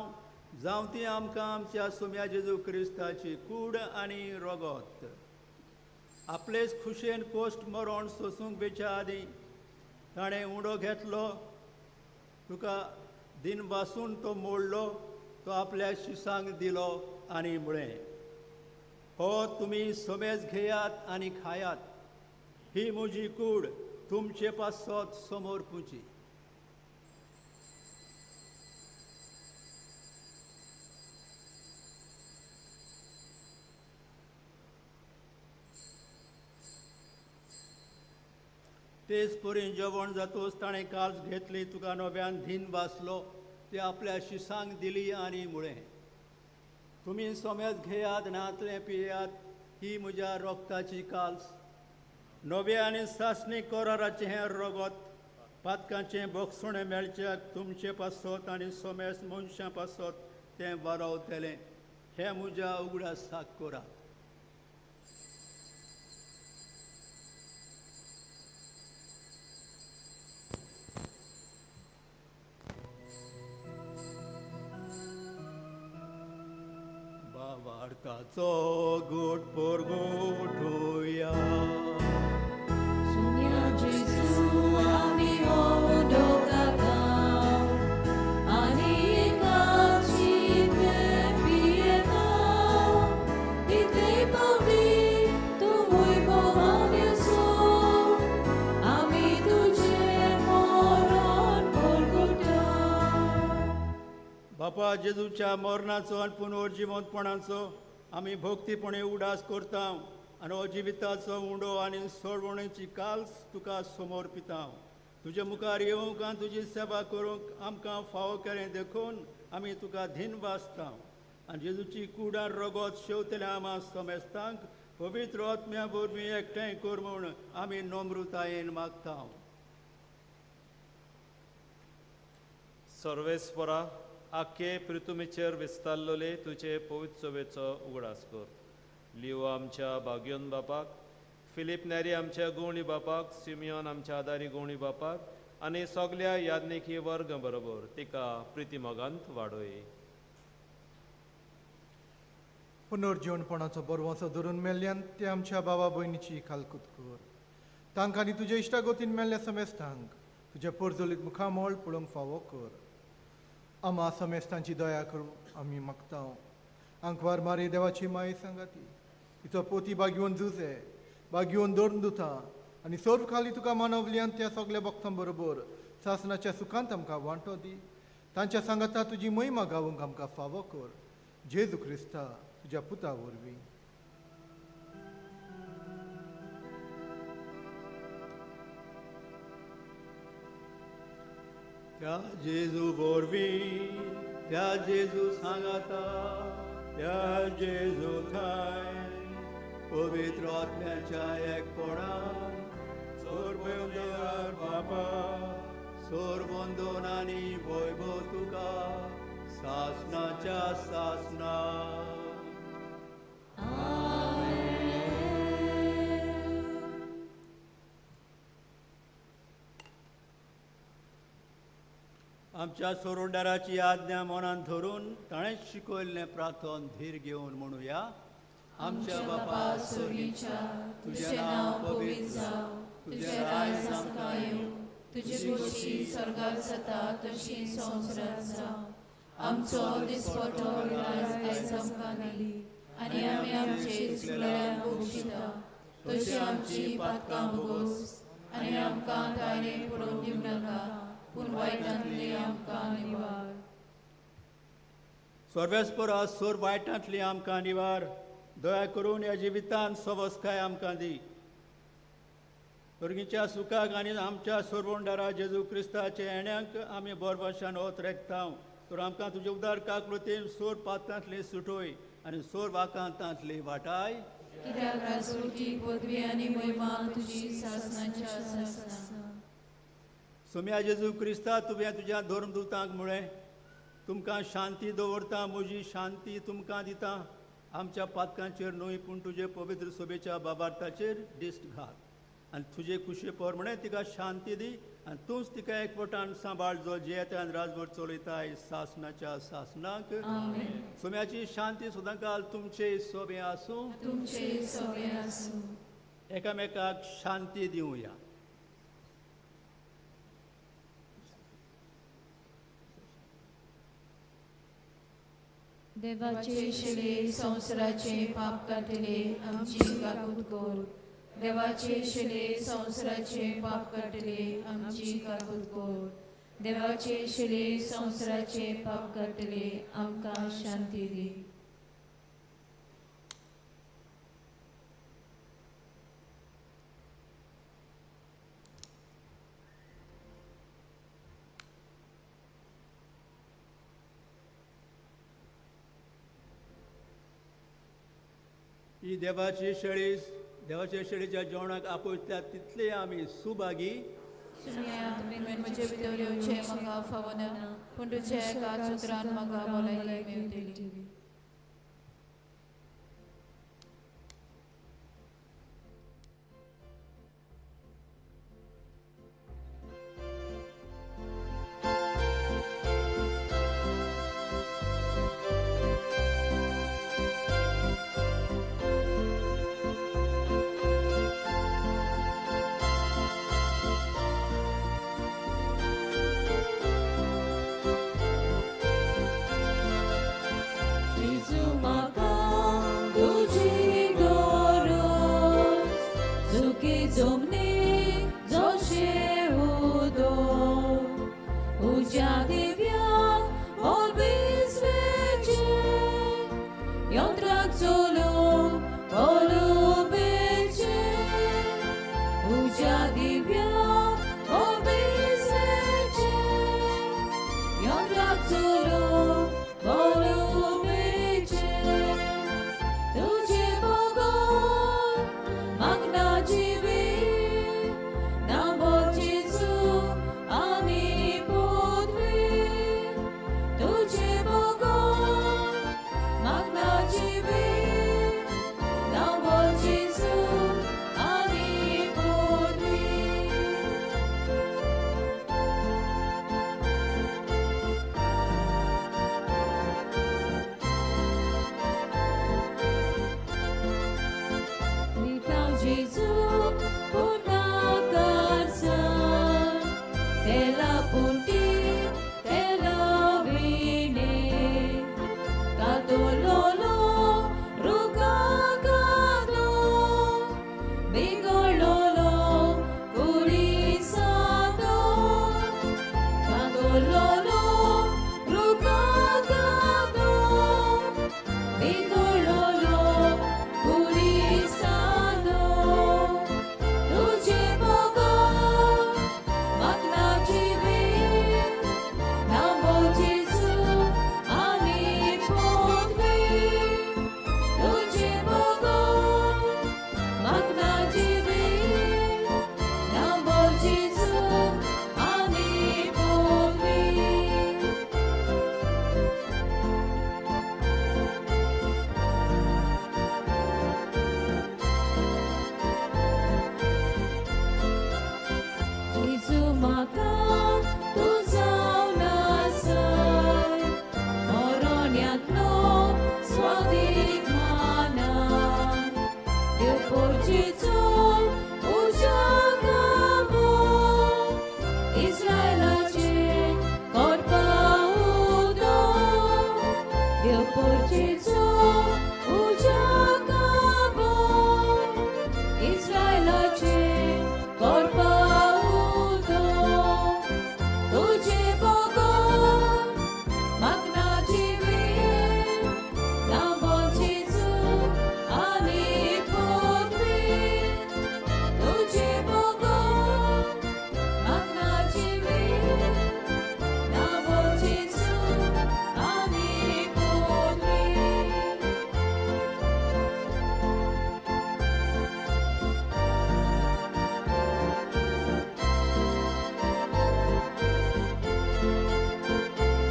जावं ती आमकां आमच्या सोम्या जेजू क्रिस्ताची कूड आनी रगत. आपलेच खुशयेन कोश्ट मरण सोसूंक बेच्या आदीं ताणें उडो घेतलो, तुका दिन वासून तो मोडलो, तो आपल्या शिसांक दिलो आनी म्हळें, हो तुमी समेज घेयात आनी खायात, ही म्हजी कूड तुमचे पासत समोर पुची. तेच परी जेवण जातोच ताणें काल्स घेतली, तुका नव्यान धीन वाचलो, ते आपल्या शिसांक दिली आनी म्हळें, तुमी सोमेज घेयात नातलें पियात, ही म्हज्या रोगताची काल्स, नव्या आनी सासणी कराराचें हें रगत, पातकांचें बोगसणें मेळच्याक तुमचे पासत आनी सोमेज मनशां पासत तें वारवतलें. हें म्हज्या उगडासाक करात. वार्ताचो गोट पोरगोठोया. सुन्या जेजू आमी हो उडो काताव आनी एकाची तें पियेताव, तितले पावटी तूं वैभवान येसो, आमी तुजें मरण पोरगोटा. बापा, जेजूच्या मरणाचो आनी पुनर्जिवंतपणाचो आमी भक्तीपणे उडास करता आनी हो जिविताचो उंडो आनी सोडवणेची काल्स तुका समर्पिता. तुजे मुखार येवंक आनी तुजी सेवा करूंक आमकां फावो केलें देखून आमी तुका धीन वाचता. आनी जेजूची कुडान रगत शेवतल्या आमा समेस्तांक पवित्र आत्म्या वरवीं एकठांय कर म्हूण आमी नम्रतायेन मागता. सर्वेस्परा, आख्खे पृथुमीचेर विस्तारलेले तुजे पवित्र सभेचो उगडास कर. लिओ आमच्या भाग्योन बापाक, फिलीप नेरी आमच्या गवळी बापाक, सिमियोन आमच्या आदारी गवळी बापाक आनी सगल्या याज्ञिकी वर्ग बरोबर तिका प्रितीमोगांत वाडोय. पुनर्जीवनपणाचो बरवंसो धरून मेल्ल्यान ते आमच्या बाबा भयणीची कालकूत कर. तांकां आनी तुज्या इश्टागतीन मेल्ल्या समेस्तांक तुज्या पोरजोलीत मुखामळ पळोवंक फावो कर. आमा समेस्तांची दया करूं आमी मागता. आंकवार मारी देवाची माये सांगाती तिचो पोती बागयोवन जुजे बागयोवन धरून दुता आनी सर्व खाली तुका मानवल्यान त्या सगल्या भक्तां बरोबर सासनाच्या सुखांत आमकां वांटो दी. तांच्या सांगाता तुजी महिमा गावंक आमकां फावो कर. जेजू क्रिस्ता तुज्या पुता वरवीं. त्या जेजू वरवीं, त्या जेजू सांगाता, त्या जेजू ठांय पवित्र आत्म्याच्या एकपणान सोरबंदर बापा सोरबंदोन आनी वैभव तुका सासनाच्या सासना. आमच्या सोरोंडाराची आज्ञा मनान धरून ताणेंच शिकयल्लें प्रार्थन धीर घेवन म्हणुया. आमच्या बापा स्वर्गीच्या, तुझें नांव पवित्र जावं, तुझें राज आमकां येवं, तुजी खोशी स्वर्गार जाता तशी संवसारांत जावं. आमचो दिसपटो राज आयज आमकां दी आनी आमी आमचे चुकलेल्यांक बक्षिता तशी आमची पातकां भोगोस आनी आमकां तायरे पडोवन दिवं नाका पूण वायटांतली आमकां निवार. सर्वेस्परा सोर वायटांतली आमकां निवार. दया करून ह्या जिवितान सवस्काय आमकां दी. भुरगींच्या सुखाक आनी आमच्या सोरवंडारा जेजू क्रिस्ताच्या येण्याक आमी बोरभाशान ओत रेखता. तर आमकां तुजे उदार काकृतीन सोर पात्रांतली सुटोय आनी सोर वाकांतांतली वाटाय. कित्याक राजवटी पदवी आनी महिमा तुजी सासनाच्या सासना. सोम्या जेजू क्रिस्ता, तुवें तुज्या धर्मदूतांक म्हळें, तुमकां शांती दवरता, म्हजी शांती तुमकां दिता. आमच्या पातकांचेर न्हय पूण तुजे पवित्र सोबेच्या बाबार्थाचेर दिश्ट घाल आनी तुजे खुशे प्रमाणे तिका शांती दी आनी तूंच तिका एकवटान सांबाळ जो जियेता आनी राजभर चलयताय सासनाच्या सासनाक. सोम्याची शांती सदांकाल तुमचे सोबे आसूं. तुमचे सोबे आसूं. एकामेकाक शांती दिवया. देवाचे शिले संवसाराचे पाप काडटले आमची काकूत कर. देवाचे शिले संवसाराचे पाप काडटले आमची काकूत कर. देवाचे शिले संवसाराचे पाप काडटले आमकां शांती दी. ही देवाची शेळी देवाच्या शेळीच्या जेवणाक आपयतात तितले आमी सुभागी. म्हजे भितर येवचें म्हाका फावना पूण तुज्या एका उतरान म्हाका भलायकी मेळटली. आपुटी तेलाविणे कादोलोलो रुगागादो बिगोलोलो कुडिसादो कादोलोलो रुगागादो बिगोलोलो कुडिसादो तुझे बगर म्हाका जिवीत ना जेजू आनी पदवी तुझे बगर म्हाका जिवीत ना जेजू आनी पदवी. जेजू म्हाका तूं जावन आसाय मरण्यांतलो स्वादीक मानाय देव पोरचेचो उज्या गाबो इस्रायलाचे करपा उदक देव पोरचेचो उज्या गाबो इस्रायलाचे करपा उदक तुझे बगर म्हाका ना जिवीत ना जेजू आनी पदवी तुझे बगर म्हाका ना जिवीत ना जेजू आनी पदवी.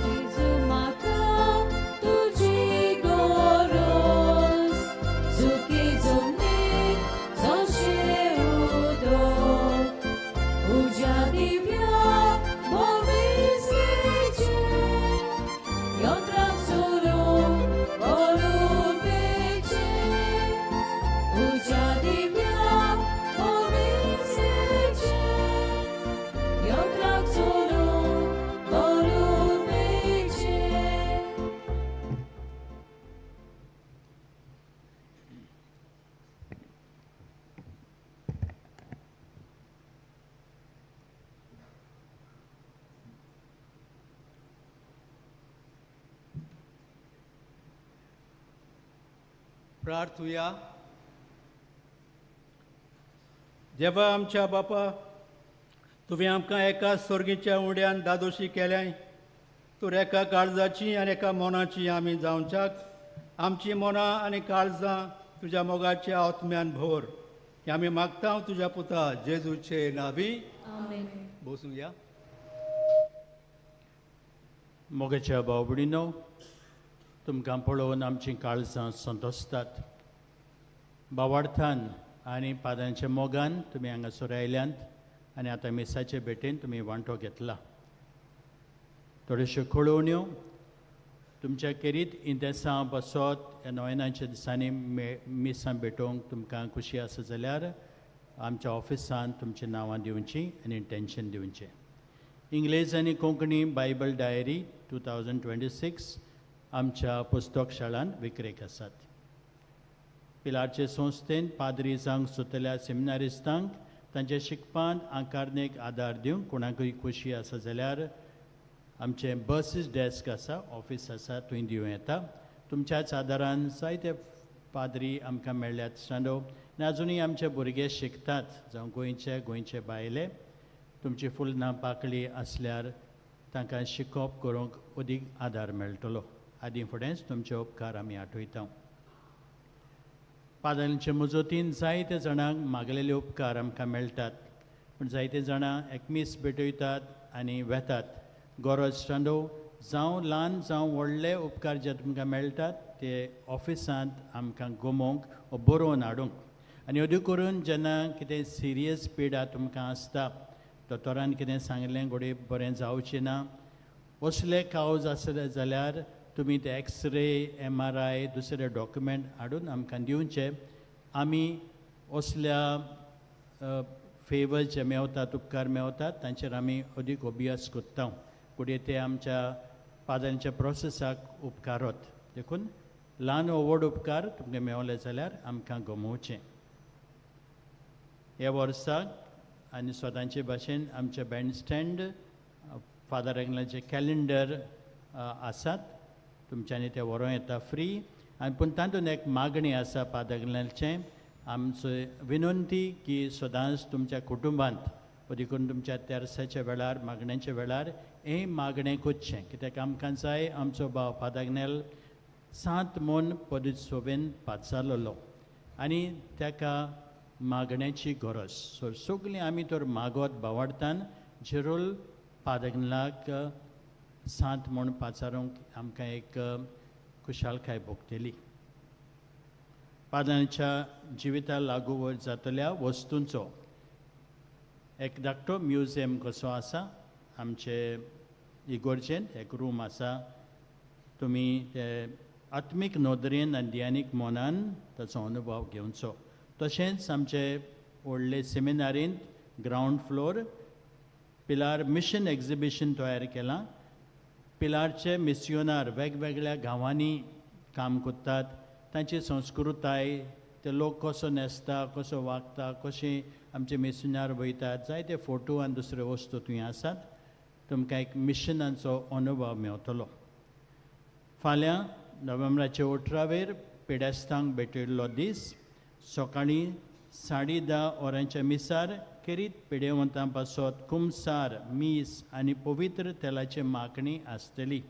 जेजू म्हाका तुजी गरज सुकी जमनीक जशें उदक उज्या दिव्या भविश्याचें यंत्राक सोडून बरोवपाचें उज्या दिव्या भविश्याचें यंत्राक सोडून बरोवपाचें. प्रार्थुया. देवा आमच्या बापा, तुवें आमकां एका सोर्गीच्या उड्यान दादोशी केल्याय, तर एका काळजाची आनी एका मनाची आमी जावच्याक आमची मनां आनी काळजां तुज्या मोगाच्या आत्म्यान भर, हें आमी मागता तुज्या पुता जेजूचे नावी. आमेन. बसूं या. मोगाच्या भाव भयणीनो, तुमकां पळोवन आमचीं काळजां संतोसतात. बावार्थान आनी पादांच्या मोगान तुमी हांगासर आयल्यांत आनी आतां मिसाचे भेटेन तुमी वांटो घेतला. थोड्योश्यो कळोवण्यो तुमच्या केरीत इंतेसां बसत ह्या नोवेनाच्या दिसांनी मिसां भेटोवंक तुमकां खुशी आसा जाल्यार आमच्या ऑफिसान तुमचीं नांवां दिवचीं आनी इंटेन्शन दिवचें. इंग्लेज आनी कोंकणी बायबल डायरी 2026 आमच्या पुस्तक शाळान विक्रेक आसात. पिलारचे संस्थेन पाद्री जावंक सोदतल्या सेमिनारिस्तांक तांच्या शिकपांत आकारणेक आदार दिवंक कोणाकूय खोशी आसा जाल्यार आमचें बसीस डेस्क आसा, ऑफीस आसा, थंय दिवं येता. तुमच्याच आदारान जायते पाद्री आमकां मेळ्ळ्यात स्टँडो आनी आजुनूय आमचे भुरगे शिकतात, जावं गोंयचे गोंयचे भायले. तुमची फुलना पाकळी आसल्यार तांकां शिकोवप करूंक अदीक आदार मेळटलो. आदीं फुडेंच तुमचे उपकार आमी आठयता. पादरांचे मजतीन जायते जाणांक मागलेले उपकार आमकां मेळटात, पूण जायते जाणां एक मीस भेटयतात आनी वेतात. गरज स्टँडो जावं ल्हान जावं व्हडले उपकार जे तुमकां मेळटात ते ऑफिसांत आमकां गमोवंक वो बरोवन हाडूंक. आनी अदीक करून जेन्ना कितें सिरियस पिडा तुमकां आसता, दोतोरान कितें सांगलें घडये बरें जावचें ना, असले कावज आसले जाल्यार तुमी ते एक्सरे, MRI, दुसरे डॉक्युमेंट हाडून आमकां दिवचे. आमी असल्या फेवर्स जे मेवतात, उपकार मेवतात, तांचेर आमी अदीक अभ्यास करता. कुडये ते आमच्या पादांच्या प्रोसेसाक उपकारत. देखून ल्हान वो व्हड उपकार तुमकां मेवले जाल्यार आमकां गमोवचें. ह्या वर्साक आनी स्वताचे भाशेन आमचे बँडस्टँड फादर आग्नेलाचें कॅलेंडर आसात, तुमच्यांनी तें व्हरों येता फ्री. आनी पूण तातूंत एक मागणी आसा फादर आग्नेलाचें, आमचो विनंती की सदांच तुमच्या कुटुंबांत देखून तुमच्या तेर्साच्या वेळार, मागण्यांच्या वेळार हें मागणें करचें, कित्याक आमकां जाय आमचो भाव फादर आग्नेल सात म्हूण पदवी सोबेन पाचारलेलो आनी ताका मागण्याची गरज. सो सगळीं आमी तर मागत बावाडतान जेरोल फादर आग्नेलाक सात म्हूण पाचारूंक आमकां एक खुशालकाय भोगतली. फादराच्या जिविता लागू जातल्या वस्तूंचो एक धाकटो म्युझियम कसो आसा आमचे इगोर्जेंत, एक रूम आसा. तुमी ते आत्मीक नदरेन आनी ध्यानीक मनान ताचो अनुभव घेवचो. तशेंच आमचे व्हडले सेमिनारींत ground floor Pilar mission exhibition तयार केलां. पिलारचे मिसियोनार वेगवेगळ्या गांवांनी काम करतात, तांची संस्कृताय, ते लोक कसो न्हेसता, कसो वागता, कशें आमचे मिसियोनार वयतात, जायते फोटो आनी दुसऱ्यो वस्तू थंय आसात. तुमकां एक मिशनाचो अनुभव मेवतलो. फाल्यां नोव्हेंबराचे 18वेर पिडेस्तांक भेटयल्लो दीस. सकाळीं 10:30 वरांच्या मिसार खेरीत पिडेवंतां पासत कुमसार, मीस आनी पवित्र तेलाची मागणी आसतली.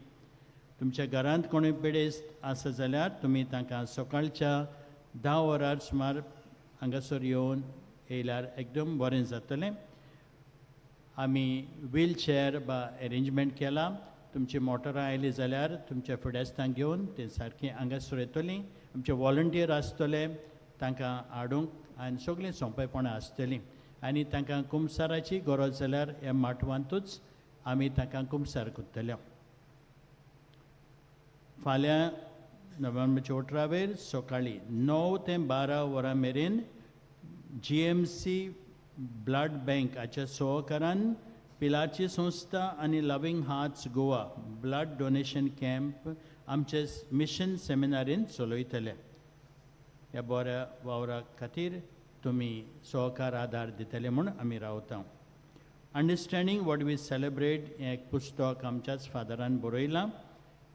तुमच्या घरांत कोणूय पिडेस्त आसा जाल्यार तुमी तांकां सकाळच्या 10 वरार सुमार हांगासर येवन येयल्यार एकदम बरें जातलें. आमी व्हीलचॅर बा एरेंजमेंट केलां. तुमची मोटरां आयली जाल्यार तुमच्या फिडेस्तांक घेवन ते सारकीं हांगासर येतलीं. आमचे वॉलंटियर आसतले तांकां हाडूंक आनी सगळीं सोंपेपणां आसतलीं. आनी तांकां कुमसाराची गरज जाल्यार ह्या माटवांतूच आमी तांकां कुमसार करतले. फाल्यां नोव्हेंबराच्या 18वेर सकाळीं 9 ते 12 वरां मेरेन GMC blood bank हाच्या सहकारान पिलारची संस्था आनी loving hearts Goa blood donation camp आमचे मिशन सेमिनारींत चलयतले. ह्या बऱ्या वावरा खातीर तुमी सहकार आदार दितले म्हूण आमी रावता. अंडरस्टँडींग what we celebrate हें एक पुस्तक आमच्याच फादरान बरयलां.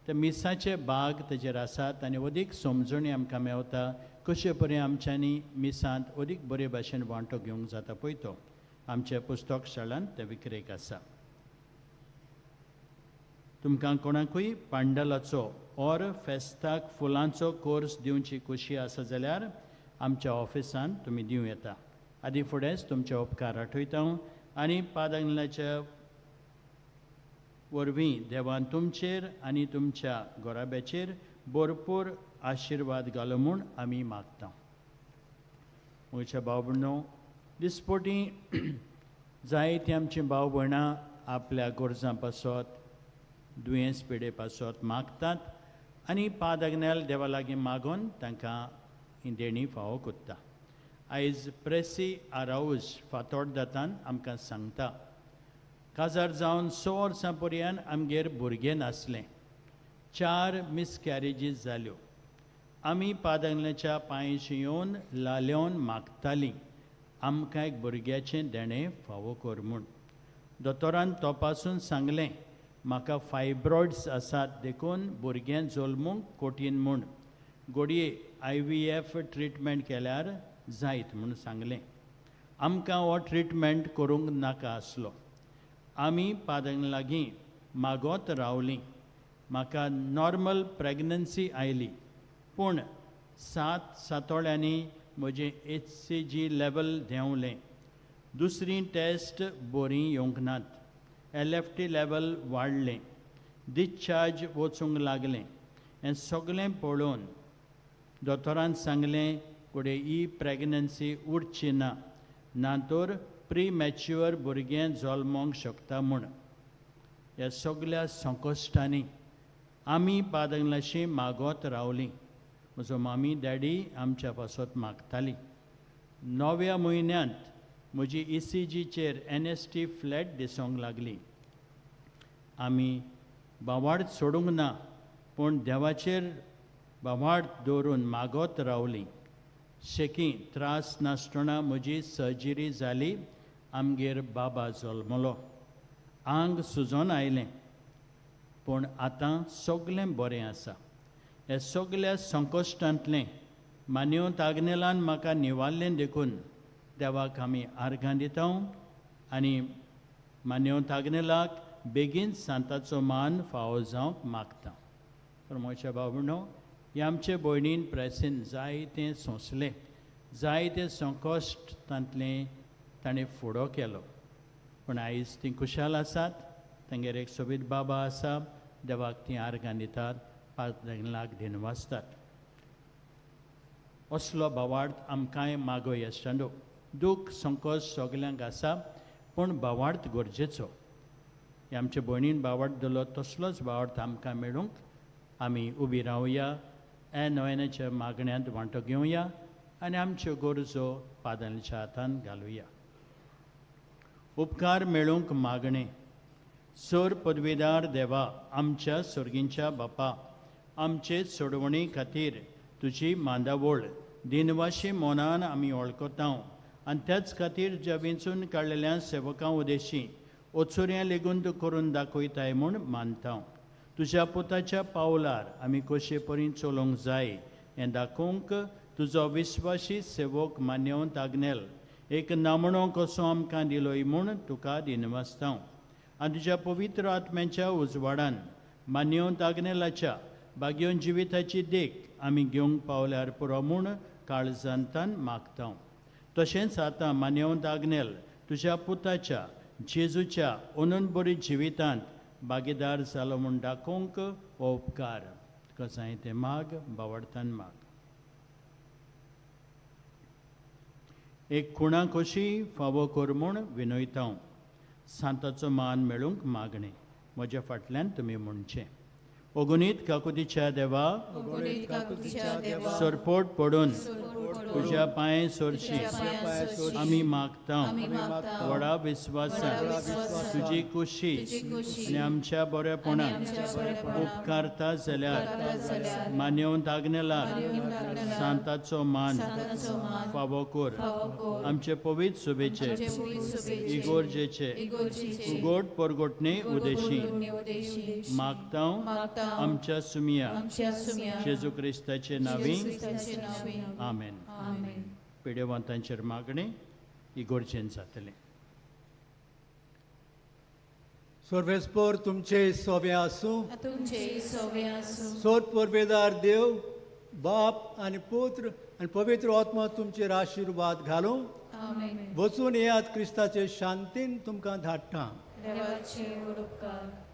ते मिसाचे भाग तेजेर आसात आनी अदीक समजणी आमकां मेवता कशे परी आमच्यांनी मिसांत अदीक बरे भाशेन वांटो घेवंक जाता पळय तो आमच्या पुस्तक शाळांत तें विक्रेक आसा. तुमकां कोणाकूय पांडलाचो ऑर फेस्ताक फुलांचो कोर्स दिवची खोशी आसा जाल्यार आमच्या ऑफिसांत तुमी दिवं येता. आदी फुडेंच तुमचे उपकार आठयता आनी पादांगलाच्या वरवीं देवान तुमचेर आनी तुमच्या गोराब्याचेर भरपूर आशिर्वाद घालो म्हूण आमी मागता. म्हज्या भाव भयणो, दिसपोटी जायतीं आमचीं भाव भयणां आपल्या गरजां पासत, दुयेंस पिडे पासत मागतात आनी पाद आग्नेल देवा लागीं मागून तांकां ही देणी फावो कोत्ता. आयज प्रेसी आराऊज फातोड दातान आमकां सांगता, काजार जावन 6 वर्सां पर्यंत आमगेर भुरगें नासलें. 4 मिसकॅरेजीस जाल्यो. आमी पाद आग्नेलाच्या पांयशी येवन लालेवन मागतालीं आमकां एक भुरग्याचें देणें फावो कर म्हूण. दोतोरान तपासून सांगलें म्हाका फायब्रॉयड्स आसात देखून भुरगें जल्मूंक कठीण म्हूण. घडये IVF treatment केल्यार जायत म्हूण सांगलें. आमकां हो ट्रिटमेंट करूंक नाका आसलो. आमी पादंग लागीं मागत रावलीं. म्हाका नॉर्मल प्रेगनन्सी आयली पूण 7 सातोळ्यांनी म्हजें HCG level देंवलें. दुसरी टेस्ट बरी येवंक नात. LFT level वाडलें. डिस्चार्ज वचूंक लागलें. हें सगळें पळोवन दोतोरान सांगलें फुडें ही प्रेगनन्सी उरची ना, ना तर प्रिमॅच्युअर भुरगें जल्मोंक शकता म्हूण. ह्या सगळ्या संकश्टांनी आमी पादंगलाशी मागत रावलीं. म्हजो मामी डॅडी आमच्या पासत मागताली. 9व्या म्हयन्यांत म्हजी ECGचेर NST flat दिसूंक लागली. आमी बावाड सोडूंक ना, पूण देवाचेर बावाड दवरून मागत रावली. शेकी त्रास नासतना म्हजी सर्जरी जाली. आमगेर बाबा जल्मलो. आंग सुजोन आयलें, पूण आतां सगळें बरें आसा. ह्या सगळ्या संकश्टांतलें मान्यवंत आग्नेलान म्हाका निवारलें देखून देवाक आमी आर्गां दिता आनी मान्यवंत आग्नेलाक बेगीन सांताचो मान फावो जावंक मागता. प्रमोच्या बाबणो, हे आमचे भयणीन प्रेसीन जायतें सोंसलें, जायते संकश्ट तांतलें ताणें फुडो केलो, पूण आयज तीं खुशाल आसात. तांगेर एक सोबीत बाबा आसा. देवाक तीं आर्गां दितात, पात्राक दिनवासतात. असलो भावार्थ आमकांय मागोय आसता. दूख संकश्ट सगल्यांक आसा, पूण भावार्थ गरजेचो. हे आमचे भयणीन भावार्थ दिलो तसलोच भावार्थ आमकां मेळूंक आमी उबी रावया, ह्या नव्याच्या मागण्यांत वांटो घेवया आनी आमच्यो गरजो पादांच्या हातान घालुया. उपकार मेळूंक मागणें. सोर पदवीदार देवा, आमच्या सोर्गींच्या बापा, आमचे सोडवणी खातीर तुजी मांदावळ दिनवाशी मनान आमी वळखता आनी त्याच खातीर ज्या वेंचून काडलेल्या सेवकां उदेशी ओचुऱ्यां लेगून तूं करून दाखयताय म्हूण मानता. तुज्या पुताच्या पावलार आमी कशे परी चलोवंक जाय हें दाखोवंक तुजो विस्वाशी सेवक मान्यवंत आग्नेल एक नामणो कसो आमकां दिलोय म्हूण तुका दिनवासता. आनी तुज्या पवित्र आत्म्याच्या उजवाडान मान्यवंत आग्नेलाच्या भाग्योन जिविताची देख आमी घेवंक पावल्यार पुरो म्हूण काळजांतान मागता. तशेंच आतां मान्यवंत आग्नेल तुज्या पुताच्या जेजूच्या अनंत बरी जिवितांत भागीदार जालो म्हूण दाखोवंक हो उपकार तुका जाय तें माग, बावडतान माग. एक खुणा कशी फावो कर म्हूण विनयता. सांताचो मान मेळूंक मागणें. म्हज्या फाटल्यान तुमी म्हणचें. अगुणीत काकुतीच्या देवा, सरपोट पडून तुज्या पांय सोरशी आमी मागता. व्हडा विस्वासान तुजी कुशी आनी आमच्या बरेपणान उपकारता जाल्यार मान्यवंत आग्नेलाक सांताचो मान फावो कर. आमचे पवित्र सुबेचे इगोर्जेचे उगोट परगोटणे उदेशी मागता आमच्या सुमिया जेजू क्रिस्ताचे नांवी आमेन. पिडेवंतांचेर मागणें इगोर्जेन जातलें. सर्वेस्पोर तुमचे सोवे आसूं. तुमचे सोवे आसूं. सोद परवेदार देव बाप आनी पुत्र आनी पवित्र आत्मा तुमचेर आशिर्वाद घालूं. वचून येयात. क्रिस्ताचे शांतीन तुमकां धाडटा. देवाचे उपकार.